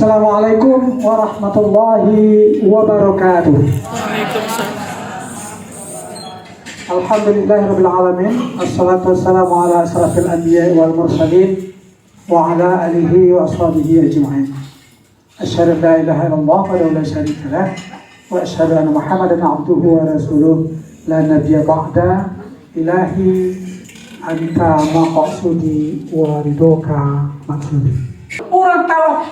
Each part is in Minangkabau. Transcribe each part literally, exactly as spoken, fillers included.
Assalamualaikum warahmatullahi wabarakatuh. Alhamdulillahirabbil alamin. Wassalatu wassalamu ala asyrafil anbiya'i wal mursalin wa ala alihi wa ashabihi ajma'in. Asyhadu an la ilaha illallah wahdahu la syarika lah, wa asyhadu anna Muhammadan abduhu wa rasuluh, la nabiyya ba'da. Ilahi anta maqsudi wa ridhoka maqsudi. Urang tahu.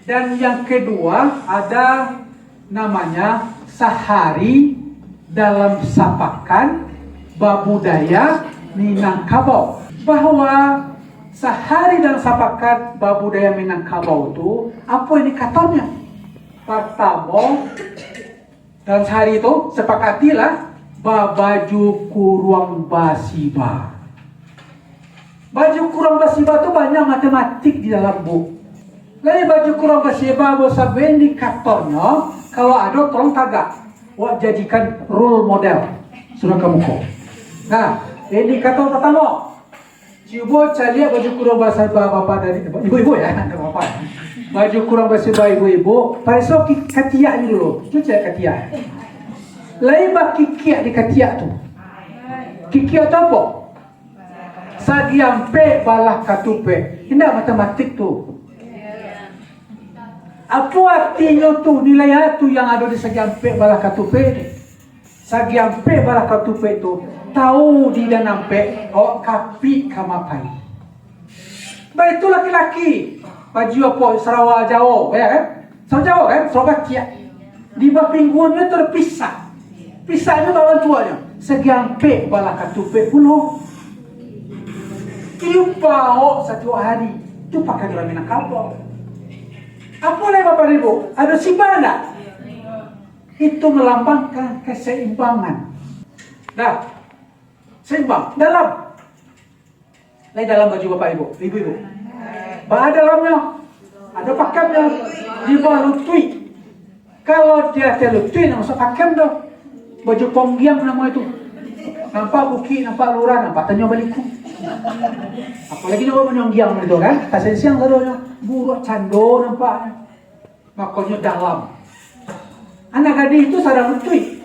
Dan yang kedua, ada namanya sahari dalam sapakan babudaya Minangkabau. Bahwa sahari dalam sapakan babudaya Minangkabau tu, apo indikatornyo? Partamo, dalam sahari tu, sapakatilah babaju kuruang basiba. Baju kuruang basiba tu banyak matematik di dalam buku. Lai baju kuruang basiba, bos, sabuah indikatornyo, kalau ado, tolong tagak. Wak jadikan role model. Sudah ka muko. Nah, indikator partamo. Cubo caliak baju kuruang basiba bapak dari, ibu-ibu ya, ndak apa-apa. Baju kuruang basiba ibu-ibu, pareso ki-, katiaknyo dulu. Cubo caliak katiak. Lai bakikiak di katiak tu. Kikiak tu apo? Sagi ampek balah katupek. Indak matematik tu. Apo artinyo tu, nilai a tu yang ado di sagi ampek balah katupek tu? Sagi ampek balah katupek tu, tau di nan ampek, awak kapik ka mapai. Baitu laki-laki, baju apo, sarawa Jawo, ya kan? Sarawa Jawo kan? Sarawa batiak. Di bapingguangnyo tu ado pisah. Pisahnyo babantuaknyo sagi ampek balah katupek pulo. Iyo paok satiok hari. Tu pakaian urang Minangkabau. Apo lai, Bapak Ibu? Ado siba ndak? Itu melambangkan keseimbangan. Dah. Seimbang. Dalam. Lai dalam baju bapak ibu, ibu-ibu. Baa dalamnyo? Ado pakemnyo. Di bawah lutuik. Kalau di ateh lutuik, ndak masuak pakem doh. Baju ponggiang namo itu. Nampak bukik, nampak lurah, nampak tanyo baliku. Apolai nyo manyonggiang itu kan. Kasiang-siang sadonyo. Buruak cando nampaknyo. Makonyo dalam. Anak gadih itu sadang lutuik.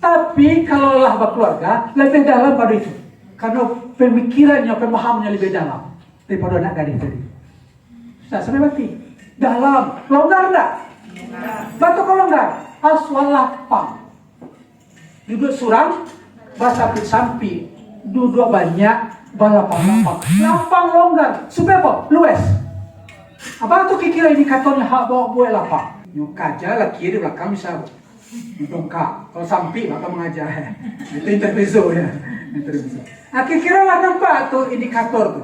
Tapi, kalau lah bakeluarga, labiah dalam pado itu. Karano pamikirannyo, pamahannyo labiah dalam daripado anak gadih tadi. Nah, sampai mati. Dalam. Longgar ndak? Batua kan longgar? Asuah lapang. Duduak surang, basampik-sampik. Duduak banyak, balapang-lapang. Lapang, longgar. Supayo apo? Lues. Abang tu kikiro indikatornyo hak bawak buek lapang. Nyo kaja laki di balakang bisa. Dongkak. Kalau sampik, bakal mangaja. Itu intermezzo, ya. Intermezzo. Ah, kikiro lah nampak tu indikator tu.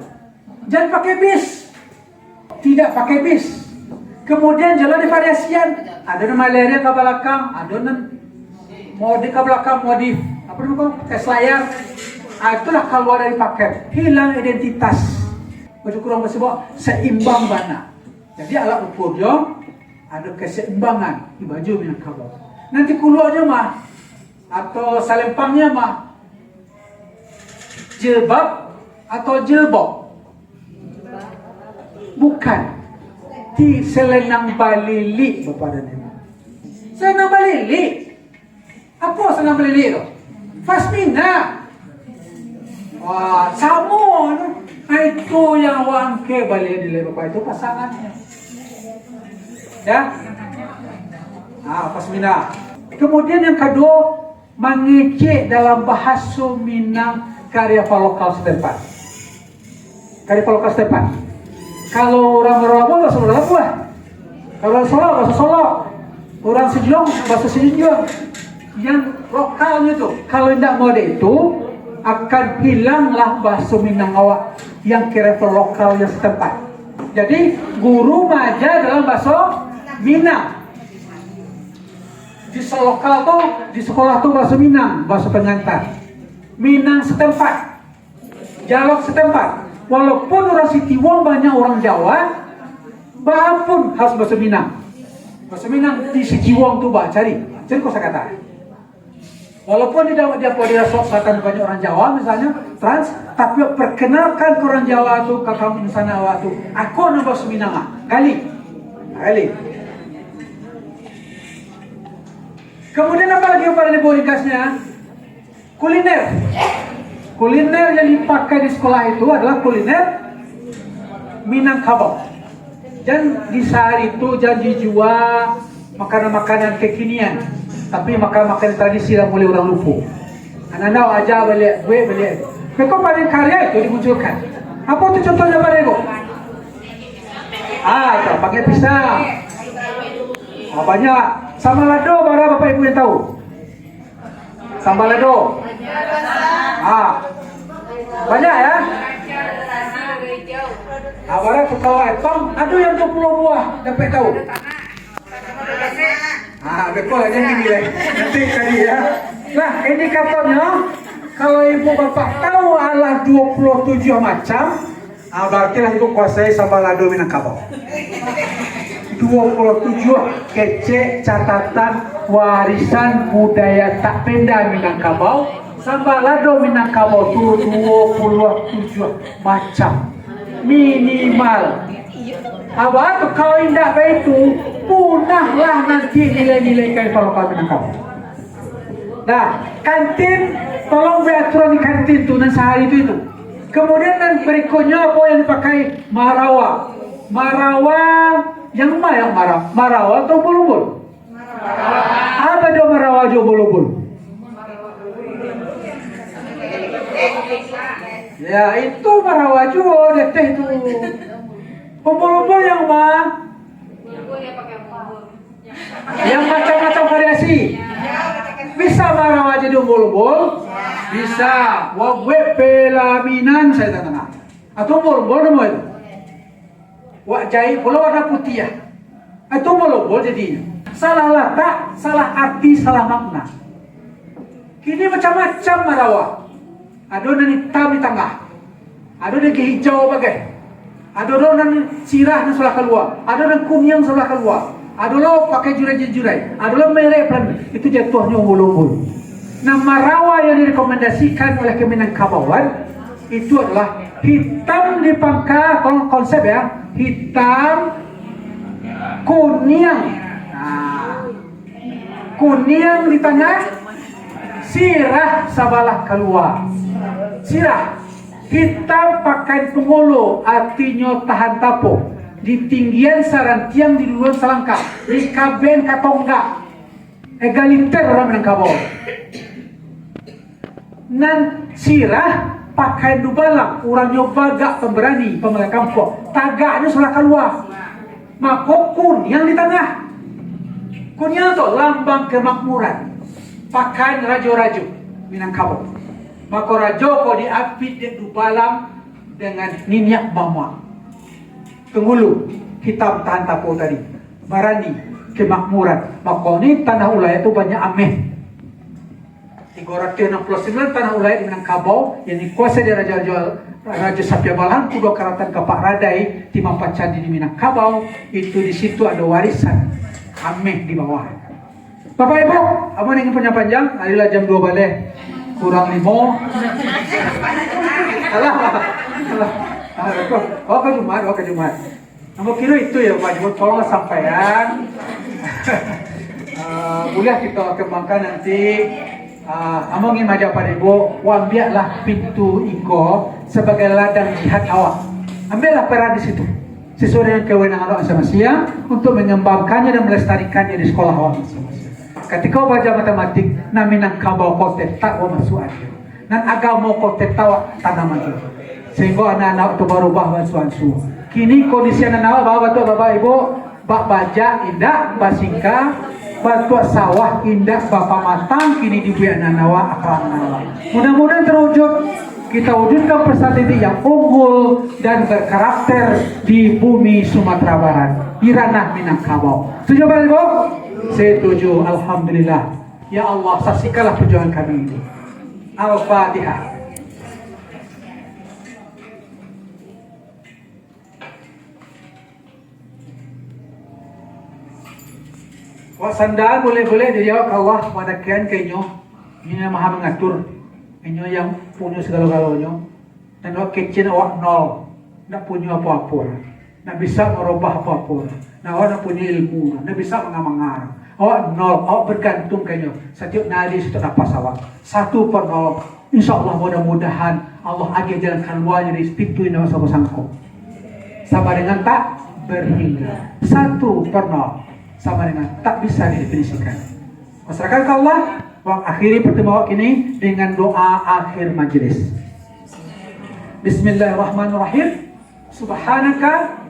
Jan pakai bis. Tidak pakai bis. Kemudian jalan divariasian. Ado nan malaria ka balakang, ado nan modif ka balakang, modif, apo namo ko? Tes layar. Ah, itulah kalua dari paket. Hilang identitas. Baju kuruang basiba, seimbang bana. Jadi alat ukur jo ado keseimbangan di baju Minangkabau. Nan ti kuluaknyo mah, atau salempangnyo mah, jilbab atau jilbab? Bukan. Ti selendang balilik, Bapak dan Ibu. Selendang balilik. Apo selendang balilik tu? Pasmina. Wah, samo tu. Ah, itu yang awak angkek baliak di lai bapak itu pasangannyo. Ya. Ah, pasmina. Kemudian yang kaduo, mangecek dalam bahaso Minang kearifan lokal setempat. Kearifan lokal setempat. Kalau urang Meurang Labuah, bahaso Meurang Labuah. Kalau urang Solok, bahaso Solok. Urang Sijunjuang, bahaso Sijunjuang. Yang lokalnyo tu, kalau indak mode itu, akan hilanglah bahaso Minang awak yang kearifan lokal yang setempat. Jadi, guru maaja dalam bahaso Minang. Di salokal tu, di sekolah tu bahaso Minang, bahaso pengantar. Minang setempat. Dialog setempat. Walaupun urang Sitiwong banyak urang Jawa, baa pun harus bahaso Minang. Bahaso Minang di Sitiwong tu baa, cari. Cari kosakata. Walaupun di daerah, di daerah Solok Selatan banyak urang Jawa, misalnyo, Trans, tapi perkenalkan ka urang Jawa tu, ka kampung sanak awak tu, ako nan bahaso Minang ah, gali. Elih. Kemudian apa lagi, Bapak Ibu, ringkasnya? Kuliner. Kuliner yang dipakai di sekolah itu adalah kuliner Minangkabau. Jan di sahari tu jan dijua makanan-makanan kekinian, tapi makan-makan tradisi lah mulai urang lupo. Anak-anak aja baliak, buek baliak. Beko paling karya itu dimunculkan. Apa tu contohnya, Bapak Ibu? Ah, itu panggil pisang. Ah, banyak. Sambal lado, bara Bapak Ibu yang tahu? Sambal lado. Ah. Banyak, ya? Ah, bara tu kalau epang, ada yang dua puluh buah, dapat tahu? Ah, betul lah, jangan gini lah. Nanti tadi, ya. Nah, indikatornya, kalau ibu bapak tahu alah dua puluh tujuh macam, ah, berarti lah ibu kuasai sambal lado Minangkabau. Dua puluh tujuh kecek catatan warisan budaya tak benda Minangkabau, sambal lado Minangkabau tu dua puluh tujuh macam. Minimal. Abah tu kalau indak baitu, punahlah nanti nilai-nilai kami kalau kami nangkap. Nah, kantin, tolong buat aturan di kantin tu, nan sahari tu itu. Kemudian nan berikutnya apa yang dipakai? Marawa. Marawa yang mana yang marawa? Marawa atau umbul-umbul? Apa do marawa jo umbul-umbul? Ya, itu marawa juo deteh tu. Umbul-umbul yang ma-, yang macam-macam variasi. Bisa marawa jadi umbul-umbul? Bisa. Wak buek pelaminan, saya tak dengar. Atau umbul-umbul nama itu? Wak jahit pulo warna putiah. Ah, itu umbul-umbul jadinyo. Salah latak, salah arti, salah makna. Kini macam-macam marawa. Ado nan itam di tangah. Ado nan hijau bagai. Ado lo nan sirah nan salah kalua. Ado nan kuniang salah kalua. Ado lo pakai jurai-jurai. Ado lo merek plan. Itu jatuahnyo umbul-umbul. Nah, marawa yang direkomendasikan oleh Keminangkabauan itu adalah hitam di pangka, kon-, konsep ya, hitam, kuniang. Nah, kuniang di tangah, sirah sabalah kalua. Sirah hitam pakaian pangolo, artinyo tahan tapo. Di tinggian sarantiang, di luluan salangkah, di kaben ka tonggak. Egaliter urang Minangkabau. Nan sirah pakai dubalang, urangnyo bagak, pambarani, pamangga kampuang. Tagaknyo salah kalua. Mako kuniang di tangah. Kuniang tu lambang kemakmuran. Pakaian rajo-rajo Minangkabau. Mako rajo ko diapit dek dubalang dengan niniak mamak. Tunggulu, hitam tahan tapo tadi. Barani, kemakmuran. Mako ni tanah Ulayak tu banyak ameh. Tigo ratuih anam puluah sambilan tanah Ulayak di Minangkabau, yang dikuasai dek Rajo, Rajo, Rajo Sapia Balahan, Kudo Karatan Kapak Radai, di Mampacan di Minangkabau, itu di situ ado warisan ameh di bawah. Bapak Ibu, ambo ingin panjang-panjang, ayolah jam duo baleh kurang limo. Alah, alah. Alah, oh, ka Jumat, oh, ka Jumat. Ambo kiro itu ya, Pak Jumat, tolonglah sampaian. Eh, boleh kita kembangkan nanti. Eh, ambo ingin majak Pak Ibu, ambiaklah pintu iko sebagai ladang jihad awak. Ambiaklah peran di situ. Sesuai dengan kewenangan awak masing-masing untuk mengembangkannya dan melestarikannya di sekolah awak masing-masing. Katiko belajar matematik, nan Minangkabau ko tetak awak masuak aja. Nan agamo ko tetak awak tanam aja. Sehingga anak-anak tu barubah baansua-ansua. Kini kondisi anak-anak baa batuak Bapak Ibu, bak bajak indak, basingka, batuak sawah indak bapamatang, kini dibuek anak-anak akal anak-anak. Mudah-mudahan terwujud. Kita wujudkan prestasi yang unggul dan berkarakter di bumi Sumatera Barat, di ranah Minangkabau. Setuju, Bapak Ibu? Setuju, alhamdulillah. Ya Allah, saksikanlah perjuangan kami ini. Al-Fatihah. Wak sandaan bulek-bulek dari awak ka Allah, wadakian ka inyo. Inyo yang maha mangatur. Inyo yang punyo sagalo-galonyo. Dan wak kecek awak nol. Ndak punyo apo-apo lah. Ndak bisa marubah apo-apo lah. Nah, awak nak punyo ilmu, nak bisa manga-manga. Awak nol, awak bergantung ka inyo. Satiok nadi, satiok napas awak. Satu per nol. Insya Allah, mudah-mudahan Allah agiah jalan kaluarnyo dari pintu inyo sangko-sangko. Sama dengan tak berhingga. Satu per nol. Sama dengan tak bisa didefinisikan. Masyarakat Allah, wak akhiri pertemuan awak kini dengan doa akhir majelis. Bismillahirrahmanirrahim. Subhanaka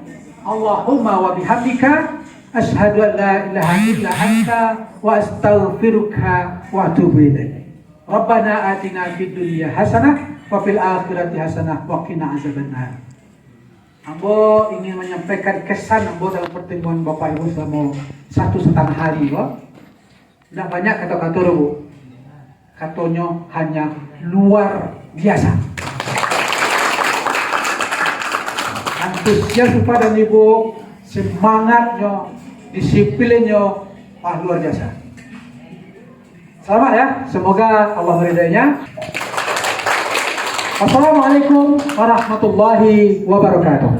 Allahumma wa bihamdika, asyhadu an la ilaha illa anta, wa astaghfiruka wa atubu ilaik. Rabbana atina fid dunya hasanah wa fil akhirati hasanah wa qina azabannar. Ambo ingin manyampaikan kesan ambo dalam pertemuan Bapak Ibu salamo satu satangah hari ko. Ndak banyak kato-kato doh, Bu. Katonyo hanya luar biasa. Antusias Bapak dan Ibu, semangatnyo, disiplinnyo, wah, luar biasa. Selamat ya, semoga Allah meridainya. Wassalamualaikum warahmatullahi wabarakatuh.